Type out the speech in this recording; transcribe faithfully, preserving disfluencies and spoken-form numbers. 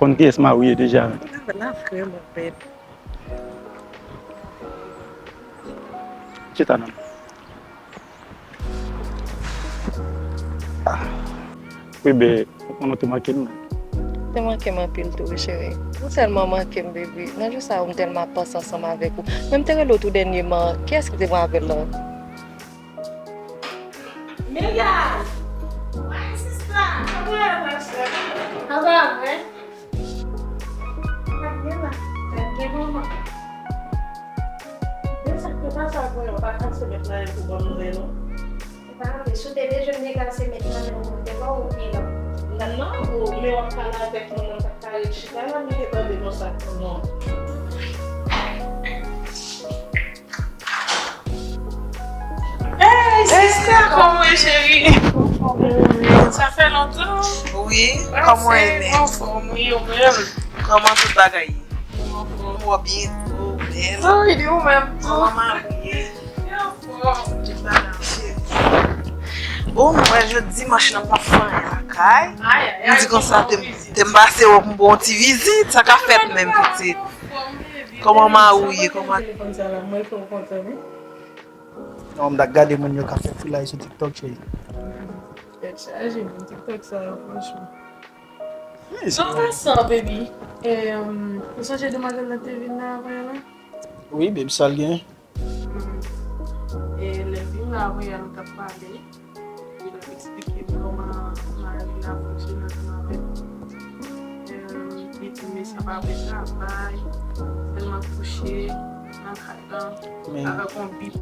Konn kiyès Mawi ye deja, men. L ap vrèman bèl. Chita non. Wi, be, ou konnen ou te manke m. Te manke m anpil tou, wi, cheri. Ou tèlman manke m, baby. Nan jou sa yo, m tèlman ap panse ansanm avèk ou. Men m te rele w tou dènyèman. Kiyès ki te pran apèl la? Mega! Wi, sista! Kòman w ye, ma chère? Sa va, wi? Sa byen la. Sa byen, manman. Men sa k te pase avè w, pa kase met nan pou bon nouvèl, non? Se pa anpil. Si w te bezwen m degase met nan men w pou m te ba w, ou te la. Non, non, ou, men w ap pale avèk mwen, mwen pa t ka ret chita la, m te tande konsa, non. Hey, sista, kòman w ye, cheri? Sa fè lontan. Wi, kòman w ye menm? Anfòm, wi, ou menm? Kòman tout bagay ye? Anfòm. Ou byen tou, ou bèl. Sa wi, di ou menm tou. Kòman mari ye? Li anfòm. Tout bagay, cheri. Bon, mwen jodi dimanch nan pa fè anyen lakay. Ay, ay, ay. M di konsa, te m, te m pase wè pou m ba w yon ti vizit, sa ka fèt menm, pitit. Kòman mari w ye? Kòman telefòn sa la, mwen fè w kontan, wi. Non, m t ap gade moun yo k ap fè filay sou TikTok, cheri. Tèt chaje, moun TikTok sa yo, franchman. An pasan, baby, em, ou sonje demwazèl la te vin la avanyè la? Wi, baby, sa l gen? E lè l vin la avanyè a, nou t ap pale. Li t ap eksplike m kòman mari l ap fonksyone ansanm avè m. Em, li di m sa pa vle travay, sèlman kouche nan kay lan, avèk yon bib.